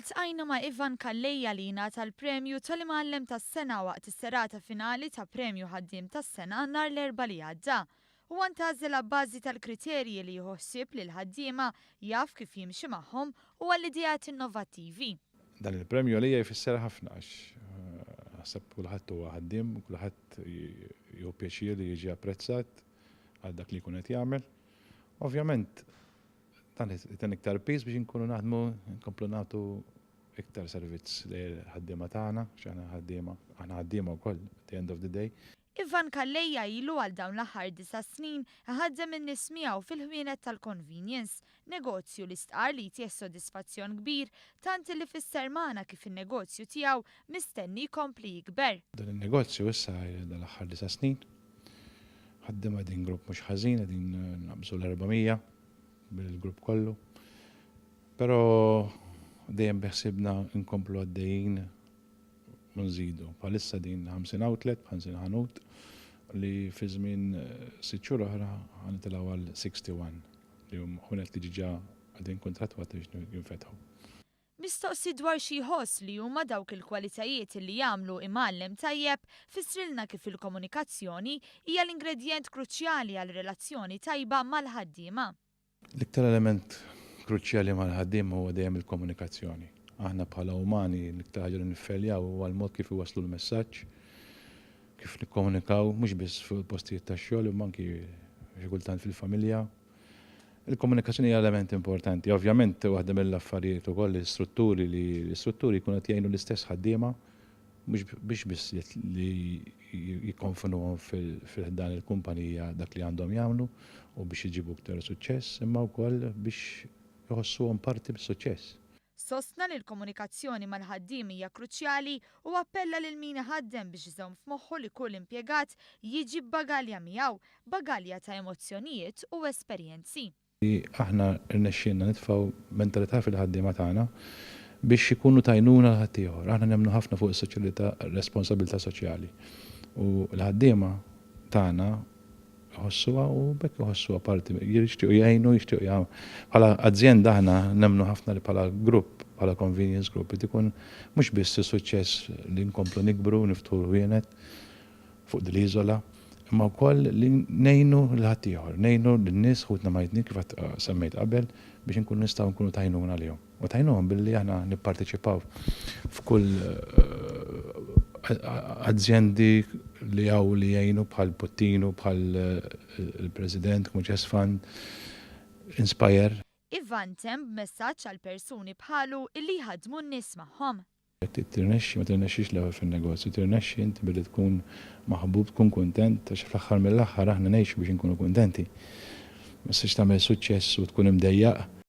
Iltqajna ma' Ivan Calleja li ngħata l-premju tal-Imgħallem tas-Sena waqt is-serata finali ta' Premju Ħaddiem tas-Sena nhar l-Erbgħa li għadda. Huwa ntgħażel abbażi tal-kriterji li jieħu ħsieb lill-ħaddiema, jaf kif jimxi magħhom u għall-ideat innovattivi. Dan il-premju għalija jfisser ħafna għax naħseb kulħadd huwa ħaddiem u kulħadd jieħu pjaċir li jiġi apprezzat għal dak li jkun qed jagħmel. Ovvjament Dan jagħtina iktar piż biex inkunu naħdmu, nkomplu nagħtu iktar servizz lill-ħaddiema tagħna, għax aħna ħaddiema, aħna ħaddiema wkoll at the end of the day. Ivan Calleja ilu għal dawn l-aħħar disa' snin iħaddem in-nies miegħu fil-ħwienet tal-convenience, negozju li stqarr li jtih sodisfazzjon kbir tant illi fisser magħna kif in-negozju tiegħu mistenni jkompli jikber. Dan in-negozju issa dal-aħħar disa' snin, ħaddiema qegħdin grupp mhux ħażin, qegħdin naqbżu l-400. bil-grupp kollu. Però dejjem beħsibna nkomplu għaddejjin u nżidu. Bħalissa din 50 outlet, 50 ħanut li fi żmien sitt xhur oħra ħa nitilgħu għal 61 li hum ħwienet li ġiġa qegħdin kuntrattwati biex jinfetħu. Mistoqsi dwar xi jħoss li huma dawk il-kwalitajiet li jagħmlu imgħallem tajjeb, fissrilna kif il-komunikazzjoni hija l-ingredjent kruċjali għal relazzjoni tajba mal-ħaddiema. L-iktar element kruċjali mal-ħaddiema huwa dejjem il-komunikazzjoni. Aħna bħala umani l-iktar ħaġa li niffeljaw huwa l-mod kif iwasslu l-messaġġ, kif nikkomunikaw mhux biss fuq il-postijiet tax-xogħol imma anki xi kultant fil-familja. Il-komunikazzjoni hija element importanti. Ovvjament waħda mill-affarijiet ukoll l-istrutturi li l-istrutturi jkunu qed jgħinu l-istess ħaddiema mhux biex biss li jikkonfonuhom fil-ħdan il-kumpanija dak li għandhom jagħmlu u biex iġibu iktar suċċess, imma wkoll biex iħossuhom parti mis-suċċess. Sostna li l-komunikazzjoni mal-ħaddiem hija kruċjali u appella lil min iħaddem biex iżomm f'moħħu li kull impjegat jiġi b'bagalja miegħu, bagalja ta' emozzjonijiet u esperjenzi. Aħna rnexxielna nitfgħu mentalità fil-ħaddiema tagħna biex ikunu t'għajnuna 'l ħaddieħor. Aħna nemmnu ħafna fuq is-soċjalità, responsabilità soċjali u l-ħaddiema tagħna jħossuha u b'hekk iħossuha parti, jixtiequ jgħinu, jixtiequ jagħmlu. Bħala azjenda aħna nemmnu ħafna li bħala grupp, bħala convenience group, irid ikun mhux biss is-suċċess li nkomplu nikbru, niftħu l-ħwienet fuq din l-iżola, imma wkoll li ngħinu lil ħaddieħor, ngħinu lin-nies ħutna Majtnin kif semmejt qabel biex inkunu nistgħu nkunu t'għajnuna għalihom. U tgħinuhom billi aħna nipparteċipaw f'kull azjendi li hawn li jgħinu bħal Puttinu, bħal il-President, Muċess Fund, Inspire. Ivan temm b'messaġġ għal persuni bħalu illi jħaddmu n-nies magħhom. Jekk trid tirnexxi, ma tirnexxix l-ewwel fin-negozju, tirnexxi inti billi tkun maħbub, tkun kuntent, għax fl-aħħar mill-aħħar aħna ngħixu biex inkunu kuntenti. Ma tistax tagħmel suċċess u tkun imdejjaq.